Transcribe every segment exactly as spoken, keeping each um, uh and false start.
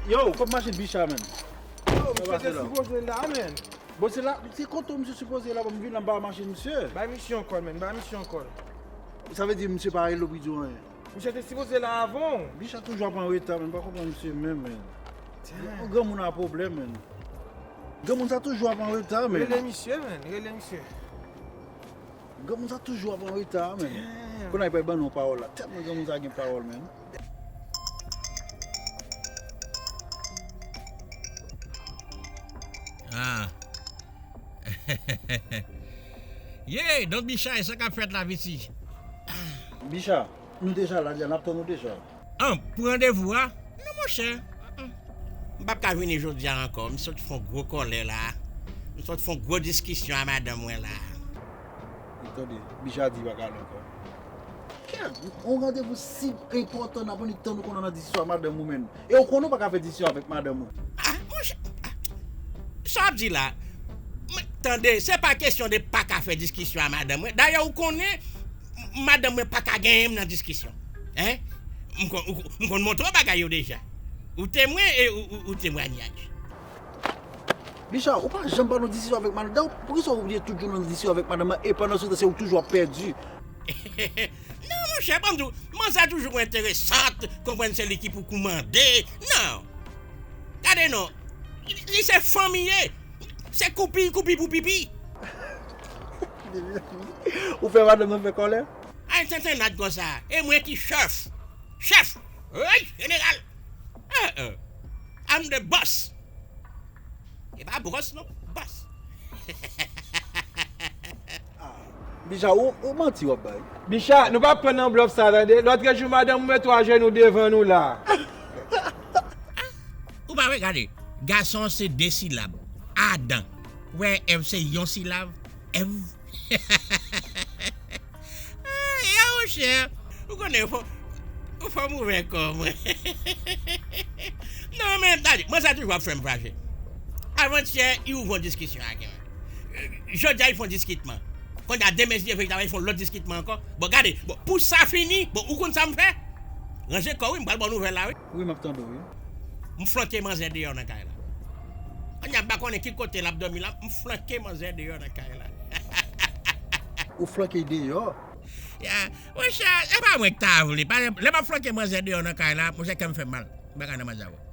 Yo, kòm machin Bicha, menn. Yo, misye te sipoze la, menn. Bon, se la, se kote misye sipoze la, bon, m vin anba machin misye. Bay misye yon kòl, menn, bay misye yon kòl. Sa vle di misye pa rele w pou di w anyen. Misye te sipoze la avan w. Bicha toujou ap an reta, menn, m pa konprann misye menm, menn. Yon granmoun a pwoblèm, menn. Granmoun sa toujou ap an reta, menn. Rele misye, menn, rele misye. Granmoun sa toujou ap an reta, menn. Kounye a li pral ban nou pawòl la. Tèlman granmoun sa gen pawòl, menn. Ah. Yeah, donk Bicha, e sa k ap fèt la, Viti? Bicha, nou deja la, deja, n ap tann ou deja. Ah, pou randevou a? Non, monchè. Mm-mm. M p ap ka vini jodi a ankò. M sot fè yon gwo kòlè la. M sot fè yon gwo diskisyon a madanm mwen la. Tande, Bicha di pa ka la ankò. Kèt, yon randevou si enpòtan n ap annik tann ou konn nan diskisyon a madanm ou, menn. E ou konnen ou pa ka fè diskisyon avèk madanm ou. Ah, monchè, ah, sa w ap di la? Mwen, tande, se pa kesyon de pa ka fè diskisyon a madanm mwen. Dayè, ou konnen, m- madanm mwen pa ka genyen m nan diskisyon. Hein? M konn, ou- m konn montre w bagay yo deja. Ou temwen e ou, ou, ou temwanyaj. Bicha, ou pa janm pa nan diskisyon avèk madanm. Dayè, poukisa ou oblije toujou nan diskisyon avèk madanm nan e pandan se tan se ou toujou ap pèdi? Non, monchè, ban m di w, manzè toujou enteresant, konprann se li ki pou koumande. Non. Gade non. Li, li se fanm li ye. Se koupi, koupi pou pipi. Ou fè madanm nan fè kòlè? Ay, tentennad konsa. E mwen ki chèf. Chèf. Wi, jeneral. Uh-uh. I'm the boss. E pa bwòs non, bòs. Ah, Bicha, ou, ou manti w ap bay. Bicha, nou p ap pran nan blòf sa, tande. Lòtrejou, madanm ou mete w ajenou devan nou la. Ou pa wè, gade. Gason se de silab. Adan. Ou wè, Èv se yon silab. Èv. Ah, ya, monchè. Ou konnen, fò, fò m ouvè kò mwen. Non, men, tande, manzè toujou ap fè m fache. Avantyè, li ouvri yon diskisyon ak mwen. Jodi a, li fè yon diskitman. Kounye a, demen, si Dye vle, li ta fè yon lòt diskitman ankò. Bon, gade, bon, pou sa fini, bon, ou konn sa m fè? Ranje kò w, wi, m pral ba w nouvèl la, wi. Wi, m ap tande w, wi. M flanke manzè deyò nan kay la. Kounye a, m pa konnen ki kote l ap dòmi la, m flanke manzè deyò nan kay la. Ou flanke l deyò? Ya, monchè, e pa mwen ki ta vle. Pa, lè m ap flanke manzè deyò nan kay la, monchè, kè m fè m mal. M pa ka nan manzè avè w.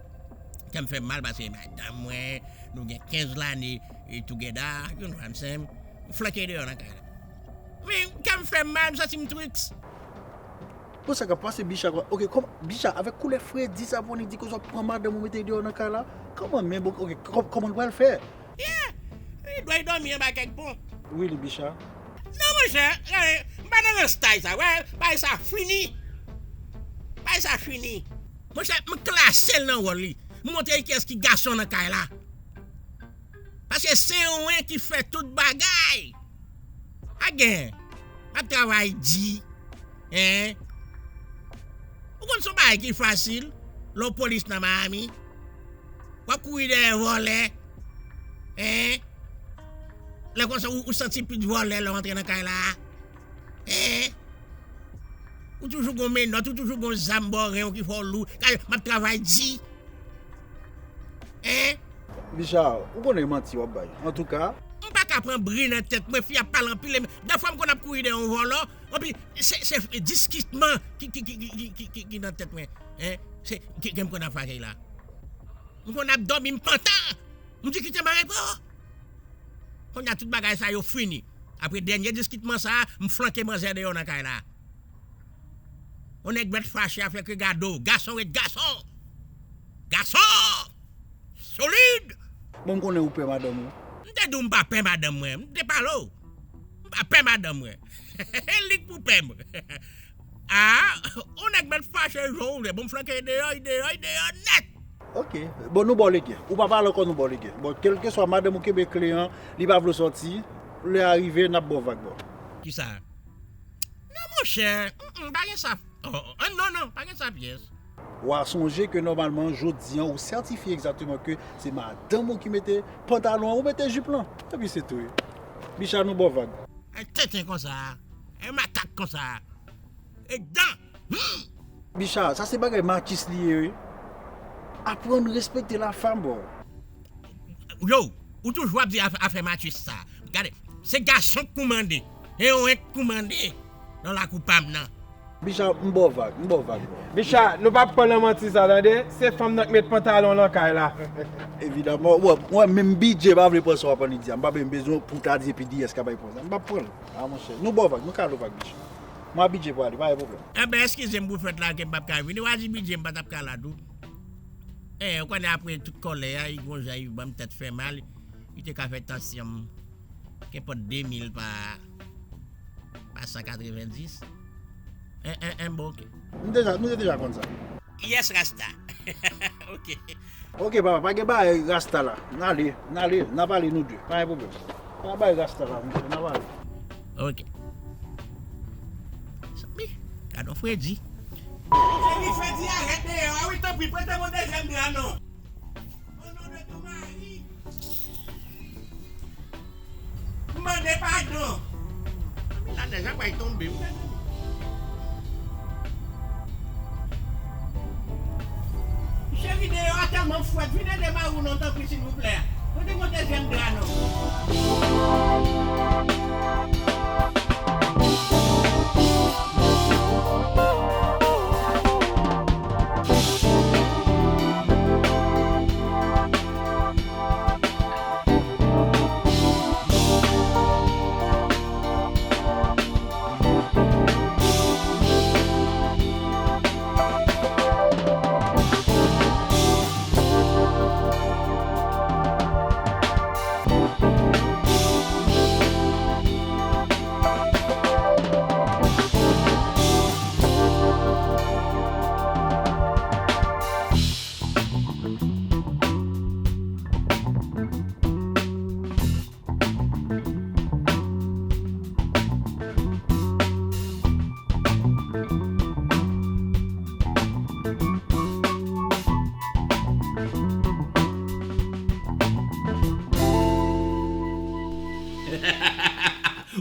Kè m fè m mal paske madanm mwen, nou gen kenz lane, e, together, you know what I'm saying? M flanke l deyò nan kay la. Men, kè m fè m mal, m santi m triste. Bon, sa k ap pase, Bicha, kwa? Ok, kòman, Bicha, avèk koulè fredi sa pou annik di ke w pran madanm ou mete l deyò nan kay la? Kòman, men, bon, ok, kò- kòman l pral fè? Yeah! Li dwe dòmi anba kèk pon. Wi, li, Bicha. Non, monchè, gade, m pa nan rans tay sa, wè, bagay sa fini. Bagay sa fini. Monchè, m klase l nan wòl li. M montre l kiyès ki gason nan kay la. Paske se mwen ki fè tout bagay. Pa gen. M ap travay di. Hein? Ou konn se yon bagay ki fasil lè w polis nan Miami. W ap kouri dèyè vòlè. Hein? Lè konsa ou, ou santi pit vòlè lè w antre nan kay la. Hein? Ou toujou gon menòt, ou toujou gon zam bò ren w ki fè w lou. Gade, m ap travay di. Hein? Bicha, ou konnen manti w ap bay. Antouka. M pa ka pran bri nan tèt mwen, fi ap pale anpil. Dèfwa m konn ap kouri dèyè yon vòlò, anpi se, se diskitman ki, ki, ki nan tèt mwen. Hein? Se, ki, ki m konn ap fache la. M konn ap dòmi, m pantan. M di kite m an repo. Kounye a tout bagay sa yo fini. Apre dènye diskitman sa, m flanke manzè deyò nan kay la. Yon nèg mèt fache avèk regado. Gason ret gason. Gason! Solid! Bon, m konnen ou pè madanm ou. M te di w m pa pè madanm mwen. M te pale w. M pa pè madanm mwen. Li k pou pè m. Ah, yon nèg mèt fache jan w vle. Bon, m flanke l deyò, li deyò, li deyò nèt. Ok. Bon, nou ba w lege. Ou pa pale ankò, nou ba w lege. Bon, kèlkeswa madanm ou kenbe kle an, li pa vle w sòti, lè a rive, n ap ba w vag, bro. Kisa? Non, monchè. Mm, mm, pa gen sa. Oh, oh, oh, non, non, pa gen sa pyès. W a sonje ke nòmalman, jodi an, ou sètifye egzakteman ke se madanm ou ki mete pantalon an, ou mete jip lan. Epi se tou, wi. Bicha, nou ba w vag. Ay, tenten konsa. Ay, makak konsa. E dan. Hmm. Bicha, sa se bagay matchis li ye, wi. Aprann respekte la femme, bro. Yo, ou toujou ap di afè, afè matris sa. Gade, se gason k koumande. E yo k koumande nan lakou pa m nan. Bicha, m ba w vag, m ba w vag, bro. Bicha, nou p ap pran nan manti sa, tande? Se fanm nan k met pantalon nan kay la. Evidaman, w wè, w wè, menm B J pa vle pran sa w ap annik di a. M pa menm bezwen pou w ta di epi D S ka bay pran sa. M p ap pran l. A, monchè, nou ba w vag, nou kale w vag, Bicha. Mwen a B J pou ale, pa gen pwoblèm. Enben, eskize m pou fèt la ke m p ap ka vini. W a di B J m pa t ap ka la tou. E, ou konnen apre tout kòlè a, li gon jan li ban m tèt fè mal, li te ka fè tansyon m kenpòt de mil pa, pa san katrevenndis. En, en, en, bon, oke. Nou deja, nou te deja konn sa. Yes, Rasta. Oke. Oke, papa, pa gen bagay Rasta la. N ale, n ale, n ap ale nou de. Pa gen pwoblèm. Pa bay Rasta la, monchè, n ap ale. Oke. Zanmi, gad on fredi. Fredi, fredi, arèt deyò a wi, tanpri, prete m yon dezyèm dra non. O non de ton mari. M mande padon. Zanmi, lanèj la pral tonbe wi, mezanmi. Cheri, deyò a tèlman frèt, vin ede mari w non, tanpri, silvouplè. Pote m yon dezyèm dra non.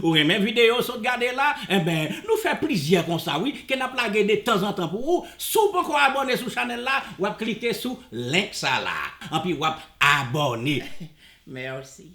Ou renmen videyo w sot gade la? Enben, nou fè plizyè konsa wi, ke n ap lage de tanzantan pou ou. Si w poko abòne sou chanèl la, w ap klike sou link sa la. Anpi w ap abòne. Mèsi.